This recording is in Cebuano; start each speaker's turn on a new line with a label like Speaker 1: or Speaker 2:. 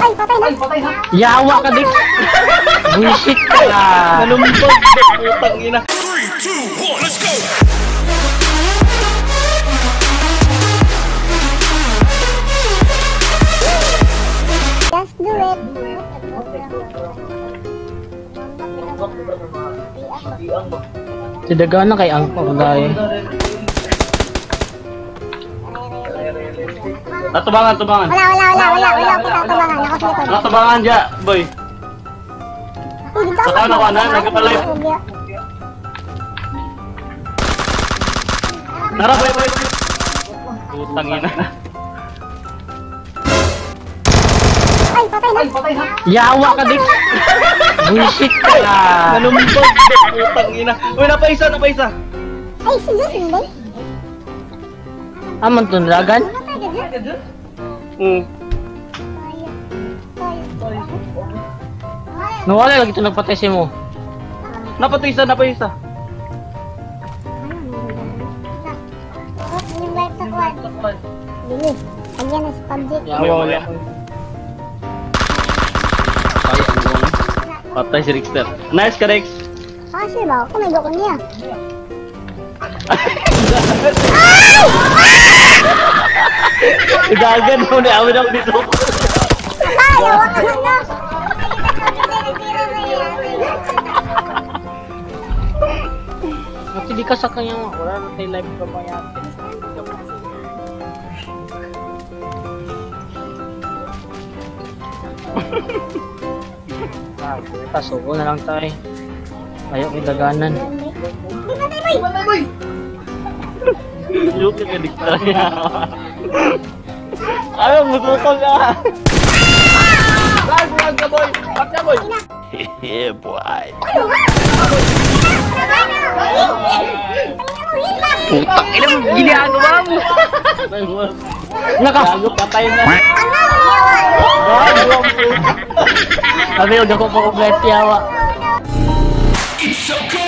Speaker 1: Ay, patay na.
Speaker 2: Yawa ka, Dik. Bullshit ka.
Speaker 3: Nalumbag. Putang ina.
Speaker 4: 3, 2, 1, let's go!
Speaker 1: Just do it.
Speaker 2: Tidagana kay angkor dahil.
Speaker 3: Natubangan, tubangan.
Speaker 1: Wala, wala, wala, wala, wala akong tatabangan. Ako sa likod.
Speaker 3: Natubangan dya, boy.
Speaker 1: Uy, dito ako.
Speaker 3: Saka na, na, nagpalive. Tara, boy, boy. Putang ina.
Speaker 1: Ay, patay na.
Speaker 2: Yawa ka, Dik. Bullshit ka.
Speaker 3: Nalumbag. Putang ina. Uy, napaisa, napaisa.
Speaker 1: Ay, si Zeus, hindi.
Speaker 2: Aman tunlagan?
Speaker 1: Patay ka, Zeus. Tayo.
Speaker 2: Nawala lagi ito nagpatay si mo.
Speaker 3: Napatay isa, napaisa.
Speaker 1: Yung live sa kwan. Bilis. Ayan na si PUBG.
Speaker 2: Yawa wala.
Speaker 3: Patay si Rickster. Nice ka, Rex.
Speaker 1: Ah, sure ba? Ako may goko niya.
Speaker 3: Dagan mo na, awin ako dito.
Speaker 1: Ah, yawa ka na.
Speaker 2: At hindi ka sa kanya. Wala na tayo live pa ba yan? Ah, pasuko na lang tayo. Ayaw kay daganan.
Speaker 1: Patay, boy!
Speaker 3: Joke ka, Rickster. Ayaw, musukol ka. Live, buwag ka, boy. Pak na, boy.
Speaker 4: Yeah, boy.
Speaker 2: Putang ina mo, ginagawa mo. Naka!
Speaker 3: Gago, patay na. Gago, ang puta.
Speaker 2: Sabi, huwag ako pa yawa.
Speaker 4: It's so cold.